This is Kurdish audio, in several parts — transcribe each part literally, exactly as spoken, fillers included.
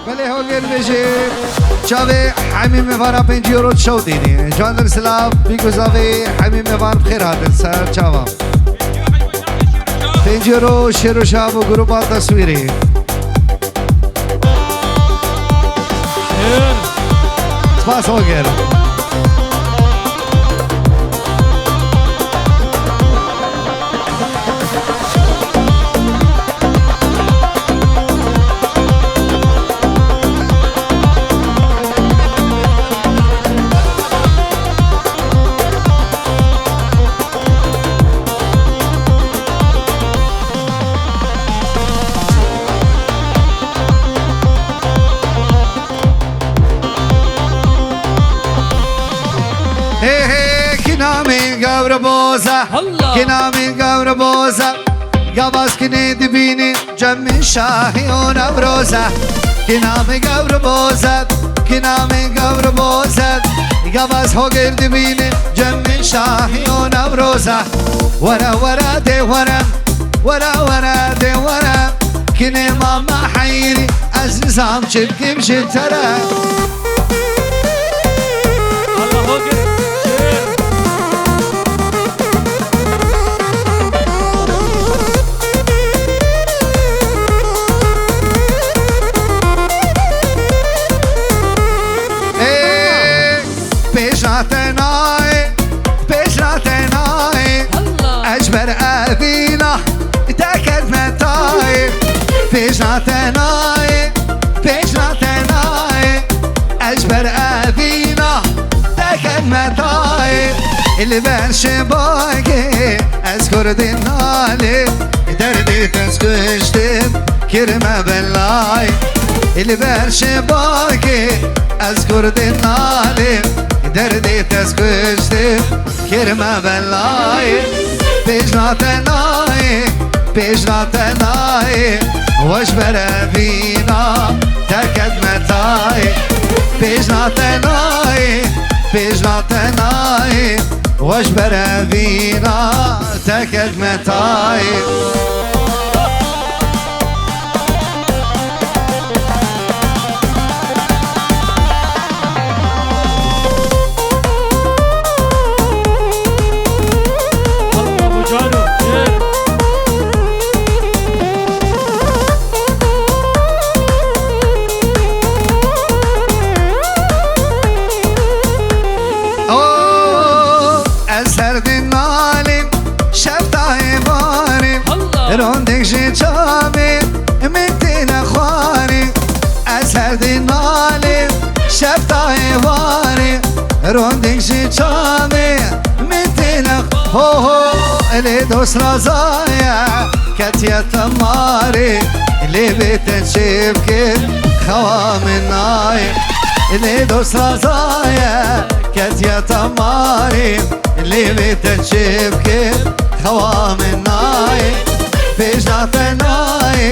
Belê, holger bêjê. Çavê hemî mêvana pêncî euro çaw dînî. Cander silav, bîguzavê hemî mêvan xêr hatin ser çava. Pêncî euro şêro şav û gruba teswîrî. Spas holger. Hê hê, kî namî gavre boza. Allah! Kî namî gavre boza. Gavaz kinê dibînî, cemî şahî û Newroza. Kî namî gavre boza. Kî namî gavre boza. Gavaz hogir dibînî, cemî şahî û Newroza. Were were dê were. Were were dê were. Kinê mama heyîrî, ez nizam çi bikim ji te re. Allah hogir. Ê, pêşna te nayê, pêşna te nayê. Allah! Ez ji ber evîna te ketme tayê. Pêşna te nayê, pêşna te nayê. Ez ji ber evîna te ketme tayê. Li ber şebakê ez kurdê nalê. Derdê te ez kuştim, kirme belayê. Li ber şebakê ez kurdê nalê. Derdê te ez kuştim, kirme belayê. Pêşna te nayê, pêşna te nayê. Weş berevîna te ketme tayê. Pêşna te nayê, pêşna te nayê. Weş berevîna te ketme tayê. O, ez her din nalîm, şeftayê barî. Allah! Rondek ji çavê min têne xwarî. Ez her din nalîm, şeftayê barî. Rondek ji çavê min têne. Ho ho, lê dost razaye. Ketiye temarê, lê bê te çê bike, xewa min nayê. Lê dost razaye, ketiye temarê, lê bê te çê bike, xewa min nayê. Pêşna te nayê,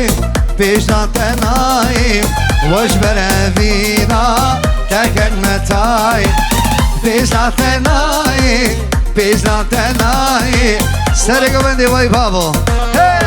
pêşna te nayê, weş berevîna te ketme tayê. Pêşna te nayê, pêşna te nayê. Serê govendê vay babo. Hey!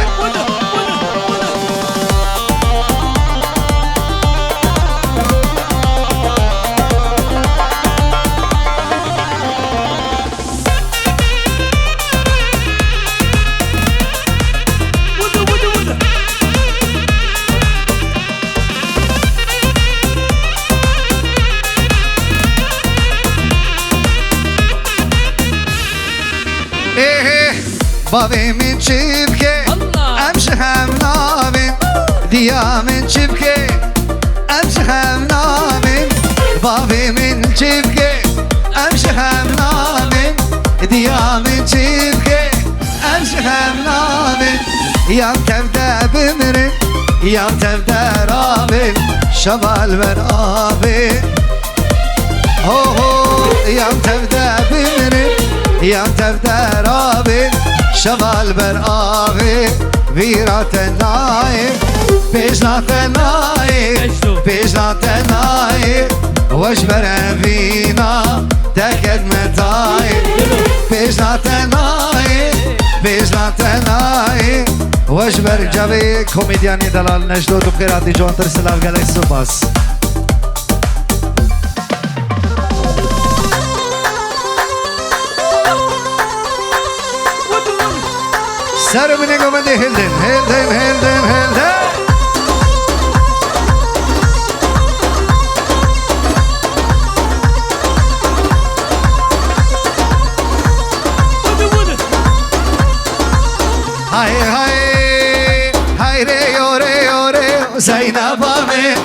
Êhê, bavê min çi bike? Allah! Em ji hev navên. Diya min çi bike? Em ji hev navên. Bavê min çi bike? Em ji hev navên. Diya min çi bike? Em ji hev navên. Yan tev de bimirin, yan tev de ravên. Şeval ber avê. Ho ho, yan tev de bimirin, yan tev de ravên, şeval ber avê, vîra te nayê, pêjna te nayê, pêjna te nayê, weş berevîna te ketme tayê, pêjna te nayê, pêjna te nayê, Ji ber cevê komedyanê delal Necdo, tu bi xêr hatî, ciwantir silav, gelek spas. Ser û binê govendê hildin, hildin, hildin, hildin. Hay hay, hay rê yo, rê yo, rê yo, Zeyneba min.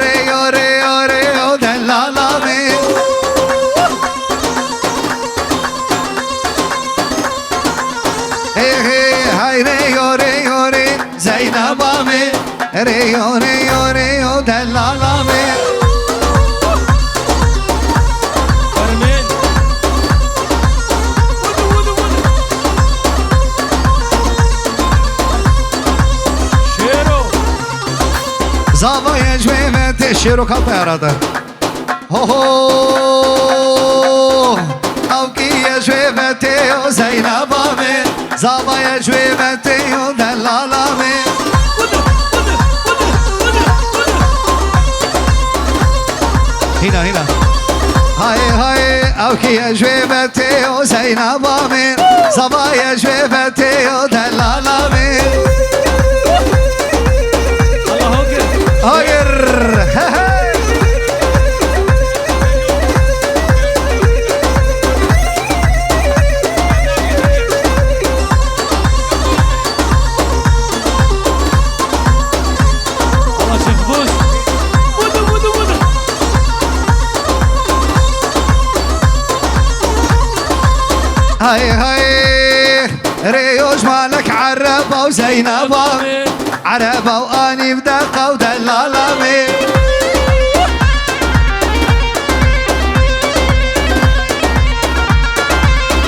Rê yo, rê yo, rê yo, delala min. Hey hey, hay rê yo, rê yo, rê, Zeyneba min. Rê yo, rê yo, rê yo, delala min. Fermîn. Şêro. Zavaya ji wê ve tê Şêro, kal peyara de. Ho ho. Ew kî ye ji wê ve tê yo, Zeyneba min. Zavaya ji wê ve tê yo, delala min. Hîna, hîna. Hay hay, ew kî ye ji wê ve tê yo, Zeyneba min. Zavaya ji wê ve tê yo, delala min. Hayır. He he. Hay hay. Rê yo ji malek Ereba û Zeyneba. Ereba û Anî bi deqa û delala min.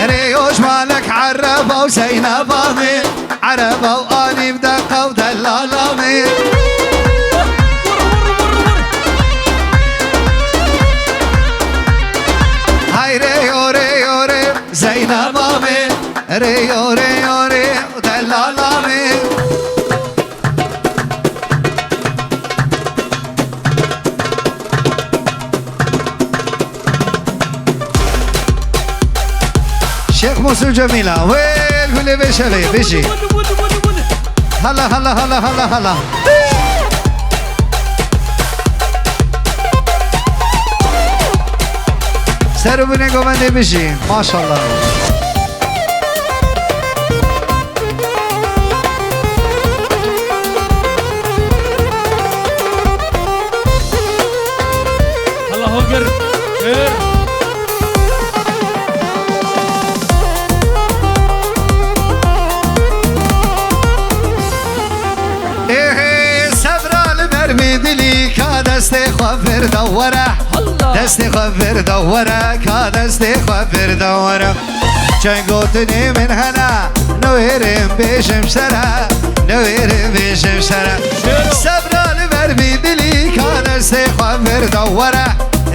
Rê yo ji malek Ereba û Zeyneba min. Ereba û Anî bi deqa û delala min. Hay rê yo, rê yo, rê Zeyneba min. Rê yo, rê yo, rê delala min. Şêx Mûsû Cemîla, wêl gulê vê şevê, bijî. Hala, hala, hala, hala, hala. Ser û binê govendê bijî, maşallah. Hela hogir, hir. Êhê, sebra li ber vî dilî ka destê xwe vir de were. Halla. Destê xwe vir de were, ka destê xwe vir de were. Çend gotinê min hene, newêrim bêjim ji te re, newêrim bêjim ji te re. Şêro. Sebra li ber vî dilî ka destê xwe vir de were,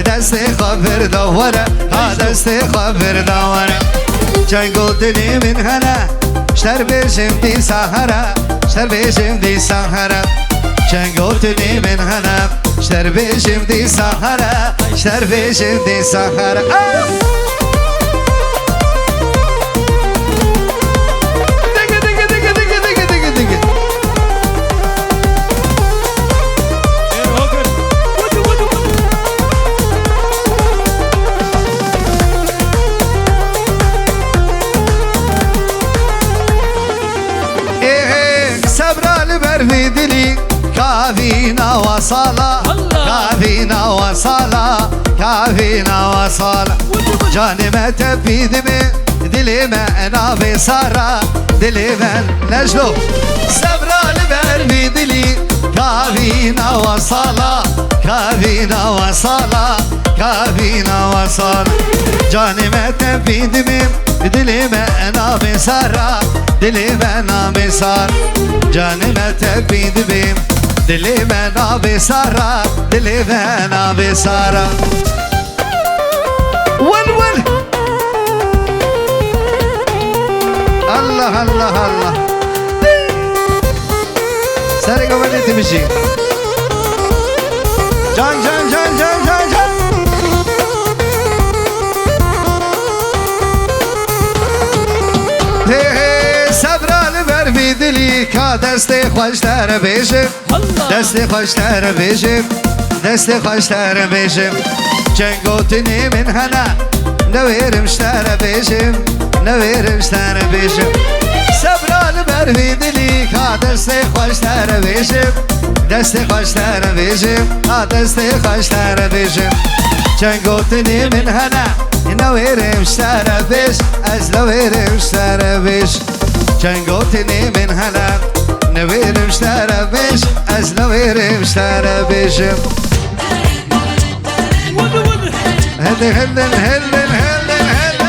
destê xwe vir de were, ha destê xwe vir de were. Çend gotinê min hene, ji te re bêjim dîsa here, ji te re bêjim dîsa here. Çend gotinê min hene, ji te re bêjim dîsa here, ji te re bêjim dîsa here. Ah! Digi, digi, digi, digi, digi, digi, digi. Êhê, sebra li ber vî dilî, ka vîna wesala, Allah! Ka vîna wesala, ka vîna wesala. Canê me tepî dibê, dilê me navê sara, dilê me Necdo. Sebra li ber vî dilî, ka vîna wesala, ka vîna wesala, ka vîna wesala. Canê me tepî dibê, dilê me navê sara, dilê me navê sar. Canê me tepî dibê, dilê me navê sara, dilê me navê sara. Wel, wel. Allah, Allah, Allah. Serê govendê tibijî. Can, can, can, can, can, can. Hê, hê, sebra li ber vî dilî ka destê xweş te re bêjim. Allah! Destê xweş te re bêjim. Destê xweş te re bêjim. Çend gotinê min hene, newêrim ji te re bêjim, newêrim ji te re bêjim. Sebra li ber vî dilî ka destê xweş te re bêjim, destê xweş te re bêjim, ka destê xweş te re bêjim. Çend gotinê min hene, newêrim ji te re bêj, ez newêrim ji te re bêj. Çend gotinê min hene, newêrim ji te re bêj, ez newêrim ji te re bêjim. Hildin, hildin, hildin, hildin, hildin.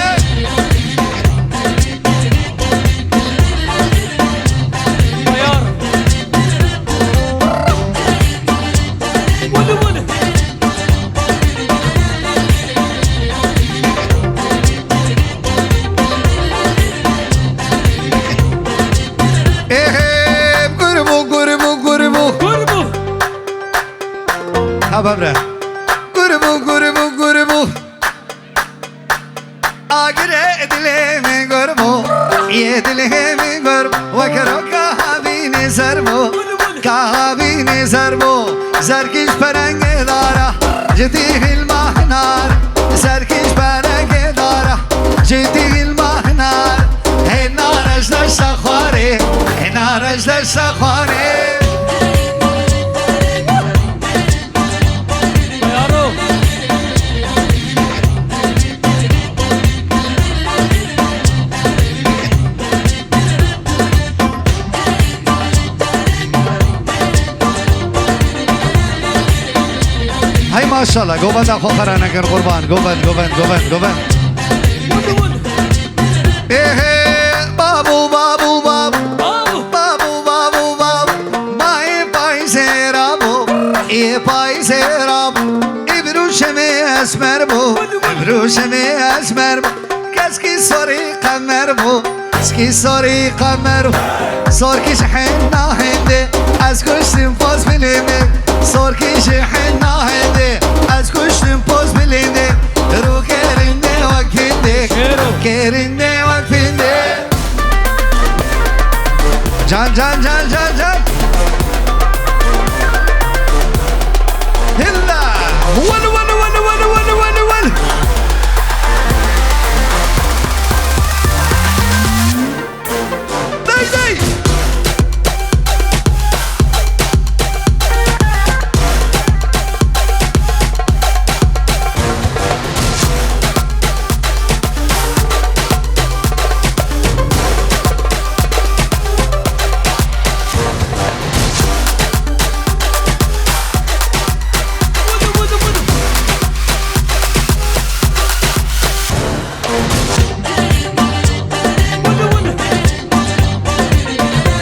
Êhê, gurbû, gurbû, gurbû. Gurbû. Ha, babre. Gurbû, gurbû, gurbû. Agirê dilê min gurbû, yê dilê min gurbû. Weke roka havînê zer bû, ka havînê zer bû. Zerkîş perengê dara, ji tîhil mah nar. Zerkîş perengê dara, ji tîhil mah nar. Hê nar ez desta xwarê, hê nar ez desta xwarê. Hey maşallah, govenda xwe xera nekin qurban. Govend, govend, govend, govend. Êhê, babû, babû, babû. Babû. Babû, babû, babû. Ma ê payzê rabû. Ê payzê rabû. Îbru şemê esmer bû. Îbru şemê esmer bû. Keskî sorî qemer bû. Keskî sorî qemer bû. Sorkî ji henda hindê. Ez kuştim poz bilindê. Sorkî ji henda hindê. Ez kuştim poz bilindê. Rû kerindê wek hindê. Şêro. Kerindê wek hindê. Can, can, can, can, can. Hilla. Wal, wal, wal. Dey, dey.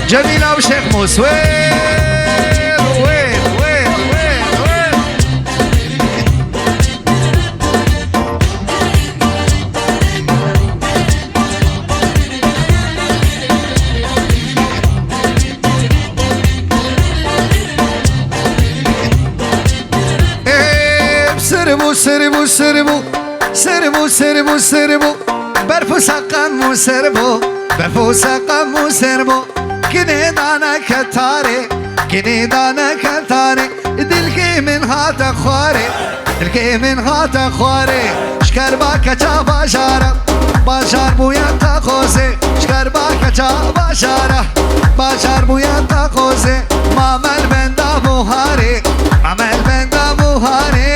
Cemîla û Şêx Mûs. Wê, wê, wê, wê, wê. Ê, sir bû, sir bû, sir bû. Sir bû, sir bû, sir bû. Berf û seqem û sir bû. Berf û seqem û sir bû. Kinê dane ketarê, kinê dane ketarê. Dilkê min hate xwarê, dilkê min hate xwarê. Ji kerba keça bajara, bajar bûye taqozê. Ji kerba keça bajara, bajar bûye taqozê. Mamel benda buharê, mamel benda buharê.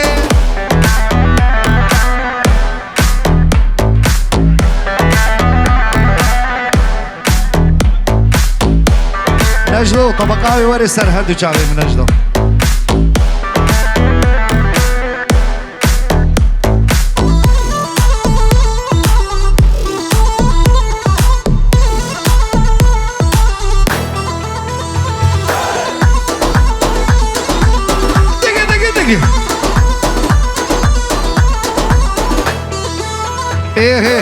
Necdo, tebeqa wê were ser her du çavê min, Necdo. Digi, digi, digi. Ê hê.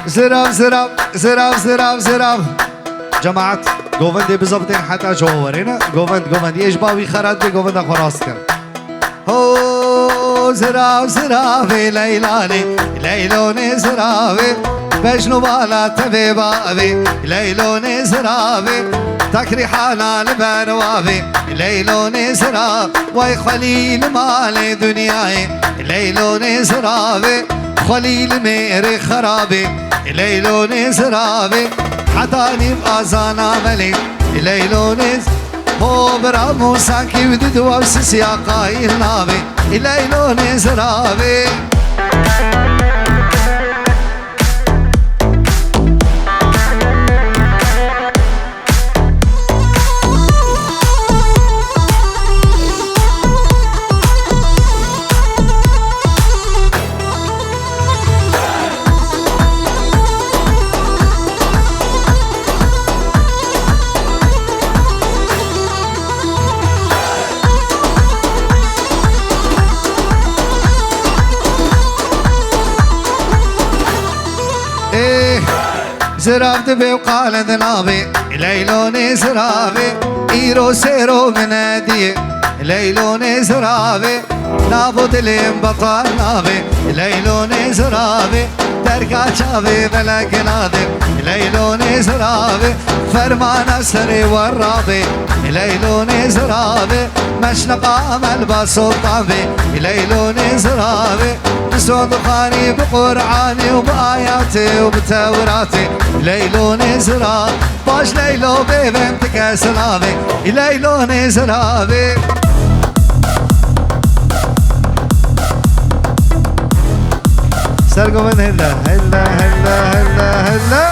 Zirav, zirav, zirav, zirav, zirav. Cemaat. Govindê bizabitên heta ji we werê ne. Govind, govind. Yê ji bavî xerat bê, govinda xwe rast kin. Ho, zirav, ziravê Leylanê, Leylonê ziravê, bejn û bala tevê bavê, Leylonê ziravê, takrîhana li ber wavê, Leylonê zirav, way xwelî li malê dinyayê, Leylonê ziravê, xwelî li mêrê xerabê, Leylonê ziravê, heta nîv azana melê, Leylonê z-, ho bira Mûsa kî û did û ew sisiya qayîl nabê, Leylonê ziravê. Ê, zirav dibê û qale dinabê, Leylonê ziravê, îro sêro min nediyê, Leylonê ziravê, navo dilê min betal nabê, Leylonê ziravê, derga çavê velek nade, Leylonê ziravê, fermana serê we rabê, Leylonê ziravê, meşneqa me li ba soltan bê, Leylonê ziravê, Niso dixwanî bi Qur'anê û bi ayatê û bi Tewratê. Leylonê zira, baş Leylo bê vem ti kes navê. Leylonê ziravê. Sergo min hille, hille, hille, hille, hille.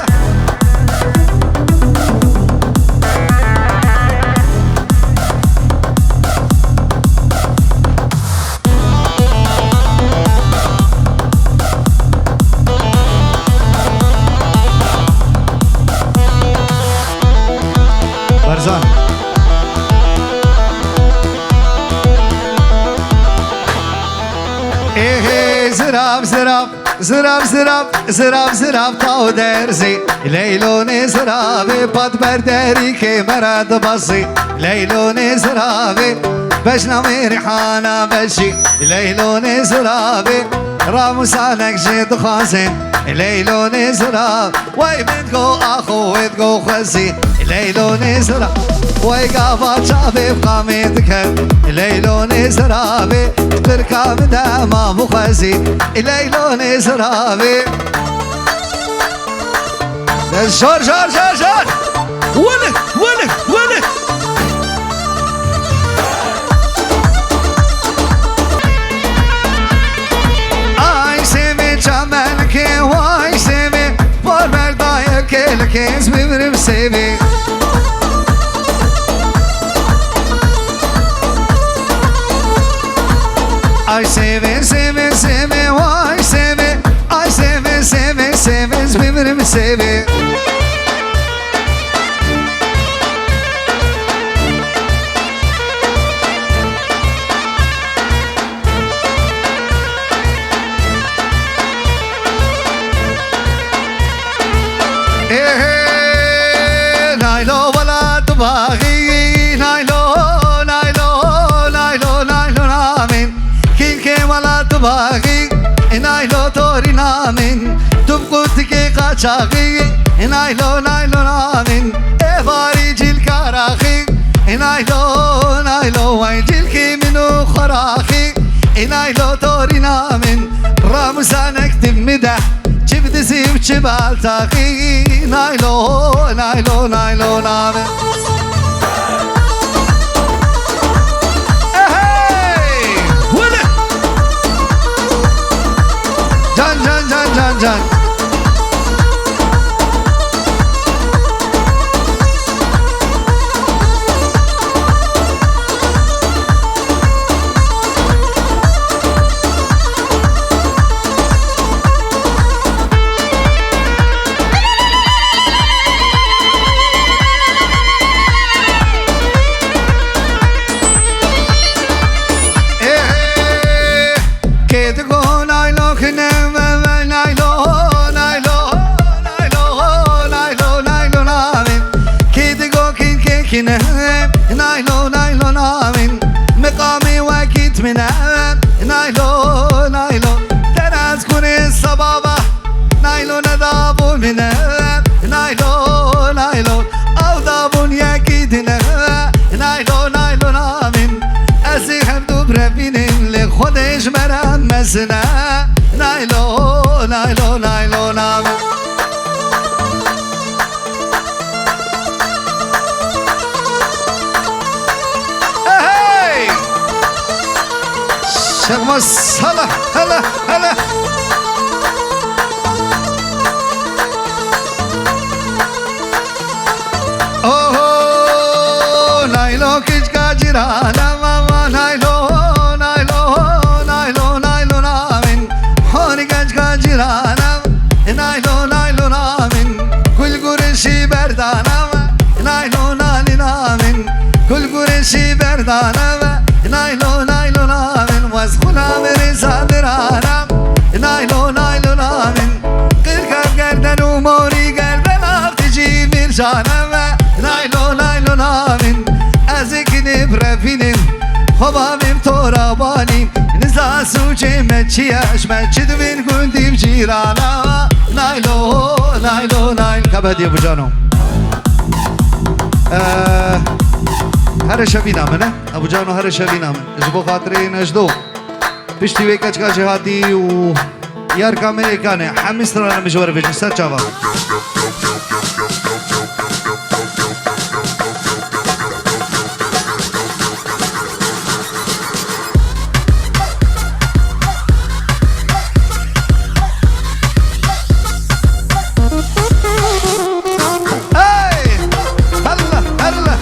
Barzan. Êhê, zirav, zirav, zirav, zirav, zirav, zirav, taw derzê. Leylonê ziravê, pat ber derî kêmera dibazê. Leylonê ziravê, bejna mêrîhana bejî. Leylonê ziravê, ramûsanek jê dixwazê. Leylonê zirav, wey min go axo, wê go xwezî. Leylonê zirav, wey gava çavê qamê diket. Leylonê ziravê, qirka min dema bixwezî. Leylonê ziravê. Şor, şor, şor, şor. Wele, wele, wele. Ay sêvê çamenkê, way sêvê, por berdayê kêlikê, ez bibirim sêvê. Ay sêvê, sêvê, sêvê, way sêvê, ay sêvê, sêvê, sêvê, ez bibirim sêvê. Êhê, naylo wela tu baxî, naylo, naylo, naylo, naylo namên. Kîlkê wela tu baxî, naylo torî namên. Tu bi qutikê qaçaxî, naylo, naylo namên. Êvarî cîlka raxî, naylo, naylo, wey cîlkî min û xwe raxî, naylo torî namên. Ramûsanek tim mi de, çi bi dizî û çi bi altaxî, naylo, naylo, naylo namên. Ehey! Wele! Can, can, can, can, can. Ê, kê digo naylo kine ve ve naylo. Naylo, naylo, teraz kurê sebaba. Naylo nedabûn mine. Naylo, naylo, ew dabûn yekî dine. Naylo, naylo navîn. Ez ê hevdu birevînin lê Xwedê ji me re mezin e. Naylo, naylo, naylo navîn. Hey! Şexmas, hele, hele, hele. Oho, naylo kiçka cîrana mama, naylo, naylo, naylo, naylo navîn. Hori kiçka cîrana, naylo, naylo navîn. Gul gurişî berdana, naylo, naylo navîn. Gul gurişî berdana, naylo, naylo navîn. Wez xuna mirî zadirana, naylo, naylo navîn. Qirka gerden û morî gerden, av tijî vîr cana me. Naylo, naylo navîn. Ez ê kinê birevînim. Xwe bavêm to ra banîm. Niza sûcê me çi ye? Ji me çi divên gundî bi cîrana? Naylo, naylo, naylo. Ka bi hediyê Ebûcano. Ee, here şevîna min e. Ebûcano here şevîna min. Ji bo xatirê Necdo. Piştî wê keçika jêhatî û yarka me êkane, hemî strana min ji we re vêjin ser çava. Hey! Halla, halla.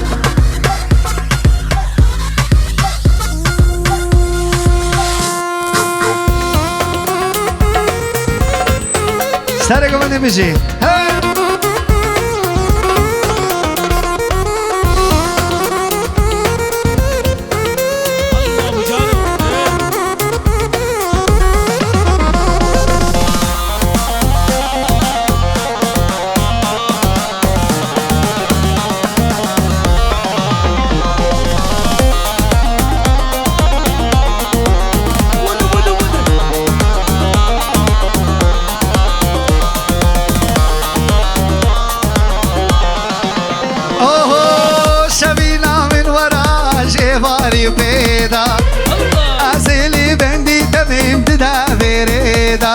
Serê ku min dibijî. Hey! Oho, şevîna min wera ji êvarî pê da. Ez ê li bendî demêm di deverê da.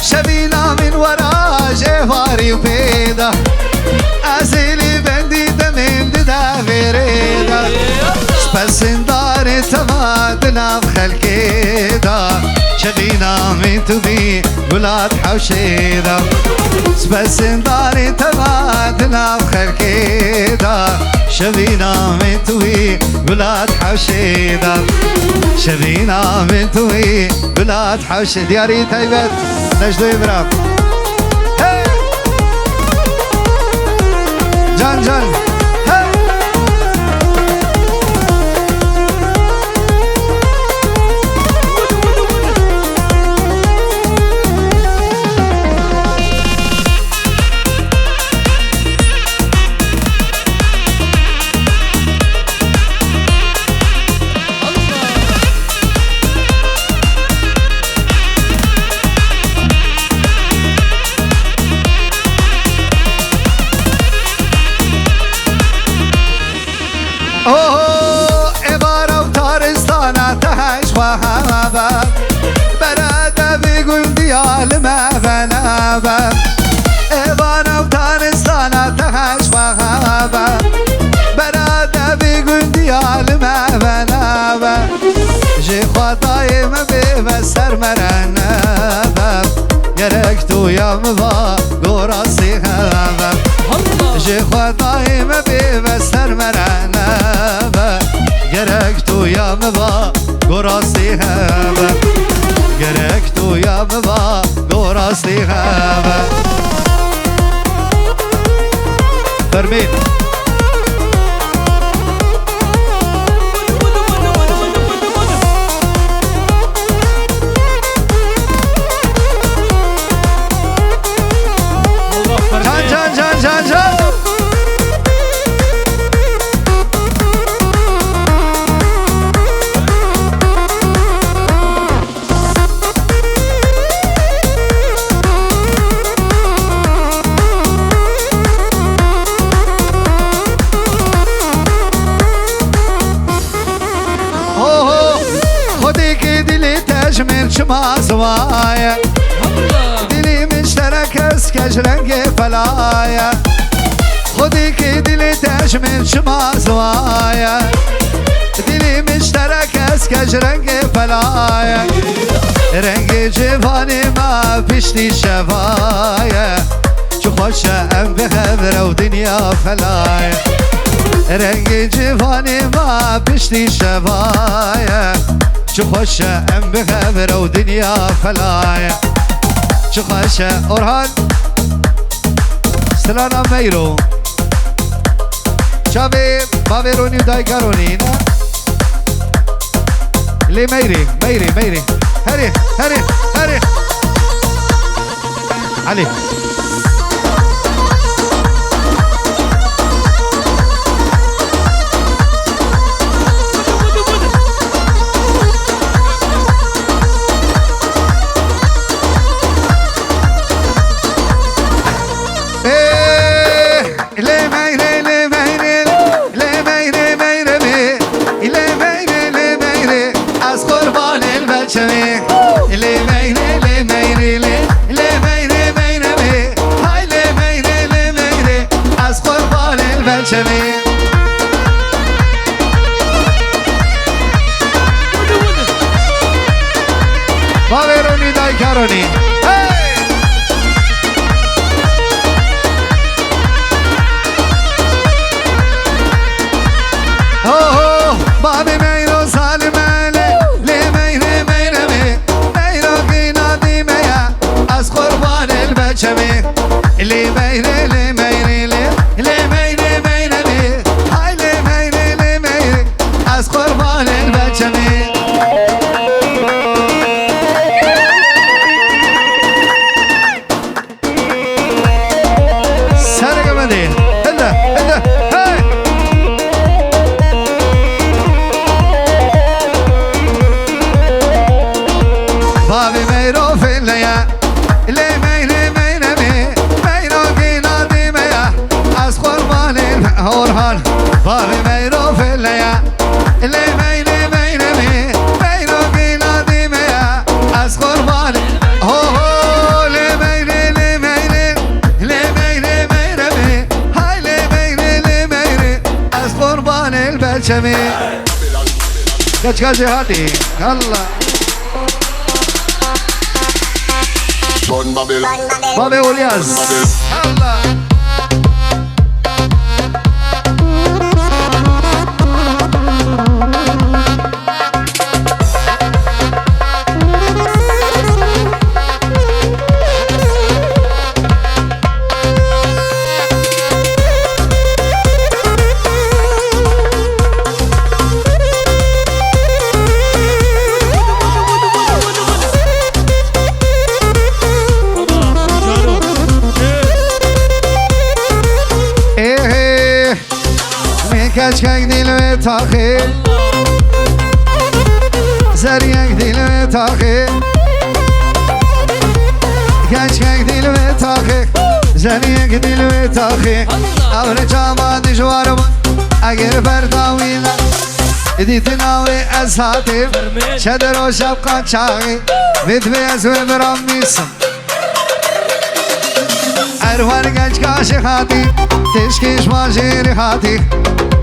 Şevîna min wera ji êvarî pê da. Ez ê li bendî demêm di deverê da. Ji pesindarê te va di nav xelkê da. Şevîna min tu bî Gulat hewşê de, spesên darê te va di nav xelkê de. Şevîna min tu wî gulat hewşê de. Şevîna min tu wî gulat hewşê. Diyarî taybet, Necdoyê bira. Hey! Can can. Hey! Oho, êvara û taristana te heş xwe hebe. Bere devî gundiya li me venebe. Êvara û taristana te heş xwe hebe. Bere devî gundiya li me venebe. Ji Xwedayê me bê ve ser me re nebe. Gerek tu ya mi va gorasî heve. Ji Xwedayê me bê ve ser me re nebe. Gerek tu ya mi va gorasî heve. Gerek tu ya mi va gorasî heve. Fermîn. Can, can, can, can, can. Ma ziwaye. Dilî min ji te re kes ke ji rengê felaye. Xwedî ki dilê te ji min çima ziwaye. Dilî min ji te re kes ke ji rengê felaye. Rengê civanê me piştî şevaye. Çi xweş e em bi hev re û dinya felaye. Rengê civanê me piştî şevaye. Çi xweş e em bi hev re û dinya felaye. Çi xweş e. Orhan. Strana Meyro. Çavê bavê Ronî û dayika Ronî ne? Lê Meyrê, Meyrê, Meyrê. Herê, herê, herê. Elî. Ê, lê Meyrê, lê Meyrê, lê Meyrê, Meyrê bê. Lê Meyrê, lê Meyrê, ez qurbanê li ber çemê. Lê Meyrê, lê Meyrê, lê, lê Meyrê, Meyrê bê. Hay lê Meyrê, lê Meyrê, ez qurbanê li ber çemê. Bavê Ronî, dayika Ronî. Hey! Oho, bavê Meyro Salime lê, lê Meyrê, Meyrê bê. Meyro gîna dî me ya, ez qurbanê li ber çemê. Lê Meyrê, lê Meyrê, lê, lê Meyrê, Meyrê bê. Hay lê Meyrê, lê Meyrê, ez qurbanê li ber çemê. Sereke me dê. Hede, hede, hey! Bavê Meyro fêle ye. Lê Meyrê, Meyrê bê. Meyro gîna dî me ye. Ez qurbanê Orhan. Bavê Meyro fêle ye. Lê Meyrê, Meyrê bê. Meyro gîna dî me ye. Ez qurbanê. Ho, ho, lê Meyrê, lê Meyrê. Lê Meyrê, Meyrê bê. Hay lê Meyrê, lê Meyrê. Ez qurbanê li ber çemê. Keçka Cêhatî. Allah. Bavê Olyaz. Allah. Ê hê. Min keçkek dîl wê taxê. Zeriyek dîl wê taxê. Keçkek dîl wê taxê. Zeriyek dîl wê taxê. Ew li çava dijwar bû. Eger berda wî ne. Dîtina wê ez hatê. Çedir o şefqa çaxê. Vê divê ez wê biram mîsim. Erwan genç kaşê hatî, têşkê ji bajêrê hatî.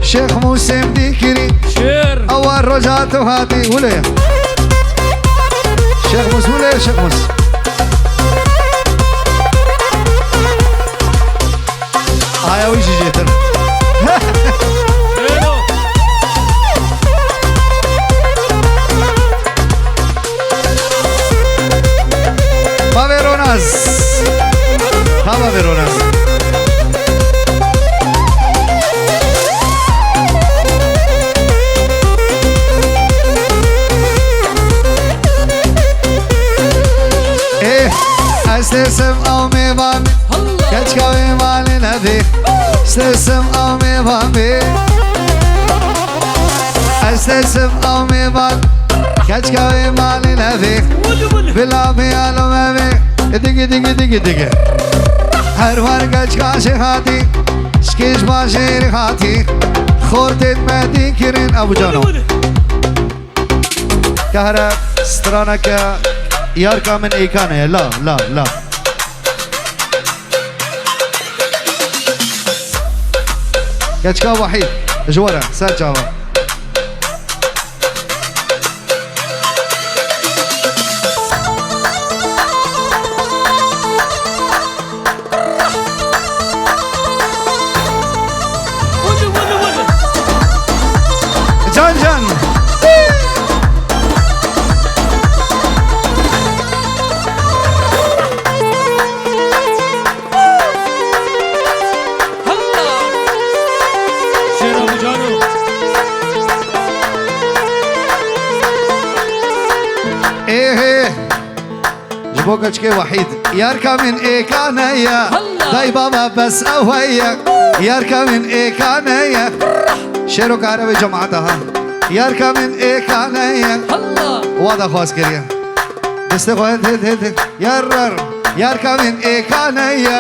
Şêx Mûsê dîkirî, Şêr. Ewa roja tu hatî, wile. Şêx Mûs, wile Şêx Mûs. Aya wî jî jêtir. Bavê Ronaz. Ha, bavê Ronaz. Eh, ez dêsim ew mêvan. Keçka wê malê nebê. Sesim ew mêvan bê. Ez sesim ew mêvan. Keçka wê malê nebê. Bila bê alo me bê. Digi, digi, digi, digi. Her war keçka jê hatî. Şkêj bajêrê hatî. Xortêt me dî kirin Abu Cano. Kahre straneke Yarka min êkane ye, la, la, la. Keçka Wahîd, ji we re, ser çava. Can can. Şêra Bucano. Êhê. Ji bo keçikê Wahîd. Yarka min êkane ye. Halla. Day baba bes ew heye. Yarka min êkane ye. Şêro kare ve cemaata ha. Yarka min êkane ye. Halla. Wa daxwaz kiriye. Destê xwe hit, hit, hit, hit. Yar, yar. Yarka min êkane ye.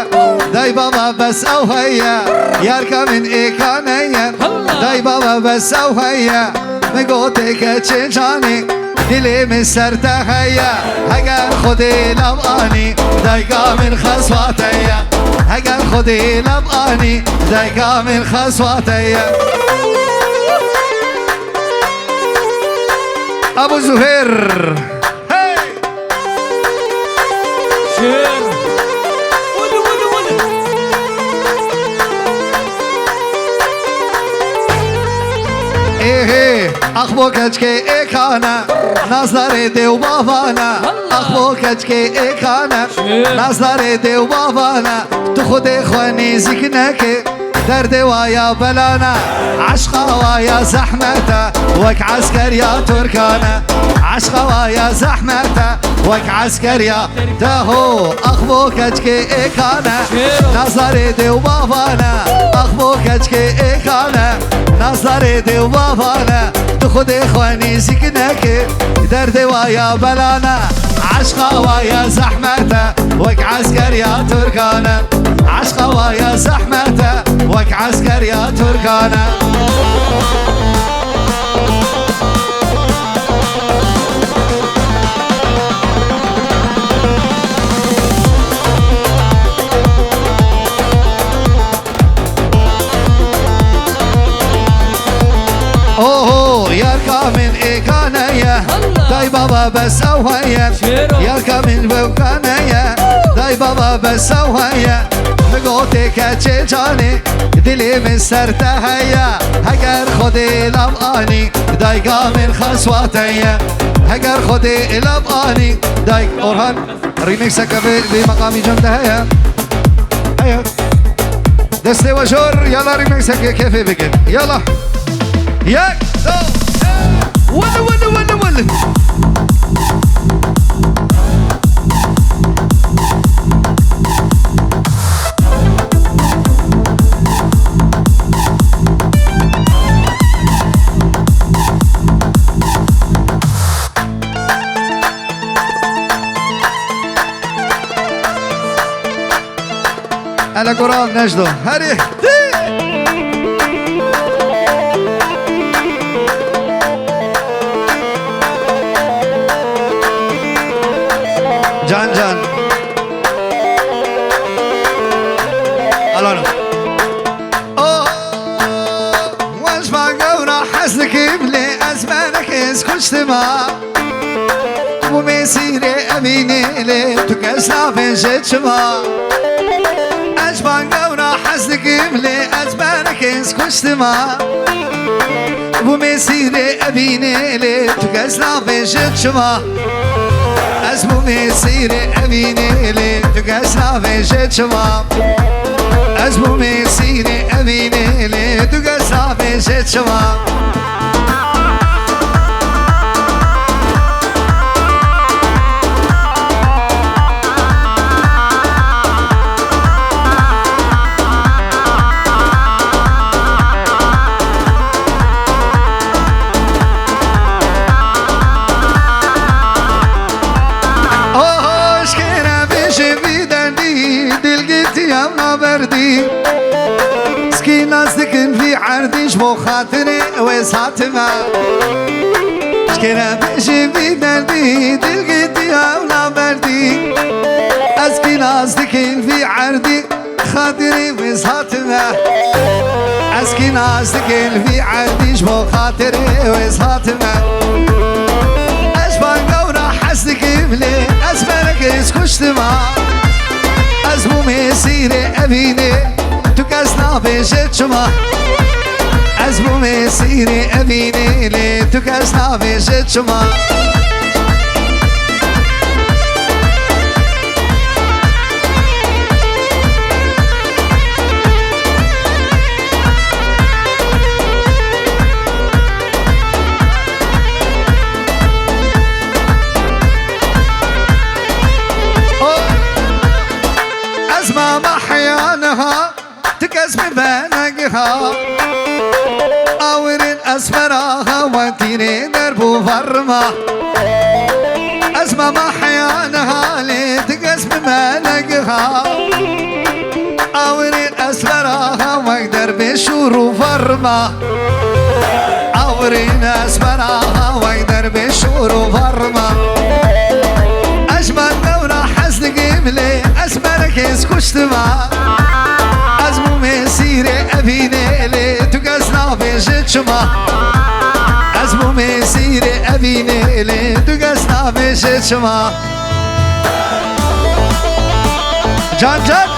Day baba bes ew heye. Yarka min êkane ye. Halla. Day baba bes ew heye. Min gotê keçê canê, dilê min ser te heye. Heger Xwedê lav anî, dayka min xeswa te ye. Heger Xwedê lav anî, dayka min xeswa te ye. Abu Zuhêr. Hey! Şêr. Wili, wili, wili. Êhê, ax bo keçkê êkane, nazdarê dê û bavane. Ax bo keçkê êkane, şêr, nazdarê dê û bavane. Tu xwedê xwe nêzîk neke. Derdê wa ya belane, eşqa wa ya zehmete, wek eskeriya Tirkane. Eşqa wa ya zehmete, wek eskeriya. Deho, ax bo keçkê êkane, nazarê dê û bavane. Ax bo keçkê êkane, nazarê dê û bavane. Tu xwedê xwe nêzîk neke, derdê wa ya belane. Eşqa wa ya zehmete, wek eskeriya Tirkane. Eşqa wa ya zehmete, wek eskeriya Tirkane. Oho, yarka min êkane ye. Day baba bes ew heye. Şêro. Yarka min vewkane ye. Day baba bes ew heye. Mi gotê keçê canê, dilê min ser te heye. Heger Xwedê lav anî, dayka min xeswa te ye. Heger Xwedê lav anî, dayk Orhan. Remixeke vê, vê meqamî cem de heye. Heye. Destê we jor, yala remixeke kêfê bikin. Yala. Yek, do, sê. Wili, wili, wili, wili. Ele gora Necdo. Herî. Can can. Alana. Oh, wej va gewra hez dikim lê ez menek ez kuştima. Bû mêsîrê evînê lê tu kes navêje çima. Ez van gewra hez dikim lê ez berkêz kuştima. Bû mêsîrê evînê lê tu kes navêje çima. Ez bû mêsîrê evînê lê tu kes navêje çima. Ez bû mêsîrê evînê lê tu kes navêje çima. Oho, eşkere bêje vî derdî, dil gitiyam naberdî. Skî nas dikin vî erdî ji bo xatirê wê satime. Êre bêjî vî derdî, dil gîtî ew naberdî. Ez kî nas dikin vî erdî, xatirê wê hatime. Ez kî nas dikin vî erdî, ji bo xatirê wê hatime. Ez van gewra hez dikim lê, ez merek ez kuştima. Ez bûm êsîrê evînê, tu kes nabêje çima. Ez bûm êsîrê evînê lê, tu kes nabêje çima. Oh! Ez mama heya niha, tu kes min venegiha. Awirên esmera ha, we tîrê derb û varma. Ez mama heya niha lê, tu kes min venegiha. Awirên esmera ha, wek derbê şûr û varma. Awirên esmera ha, wek derbê şûr û varma. Ez ji van gewra hez dikim lê, ez merek ez kuştima. Ez bûm êsîrê evînê lê, tu kes nabêje çima. Ez bûm êsîrê evînê lê, tu kes nabêje çima. Can can.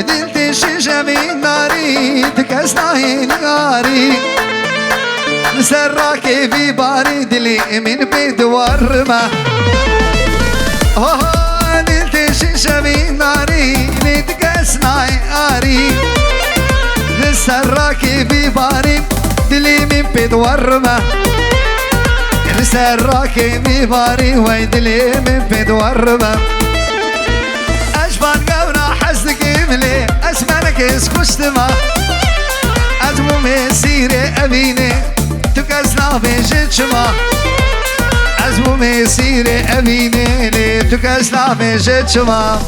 Dil tê şişe vîndarî, tu kes nahêlî arî. Li ser rakê vî barî, dilê min pê diwarime. Oho, dil tê şişe vîndarî, lê tu kes nahê arî. Li ser rakê vî barî, dilê min pê diwarime. Li ser rakê vî barî, wey dilê min pê diwarime. Ez van gewra hez dikim lê, ez merek ez kuştima. Ez bûm êsîrê evînê, tu kes nabêje çima. Ez bûm êsîrê evînê lê, tu kes nabêje çima.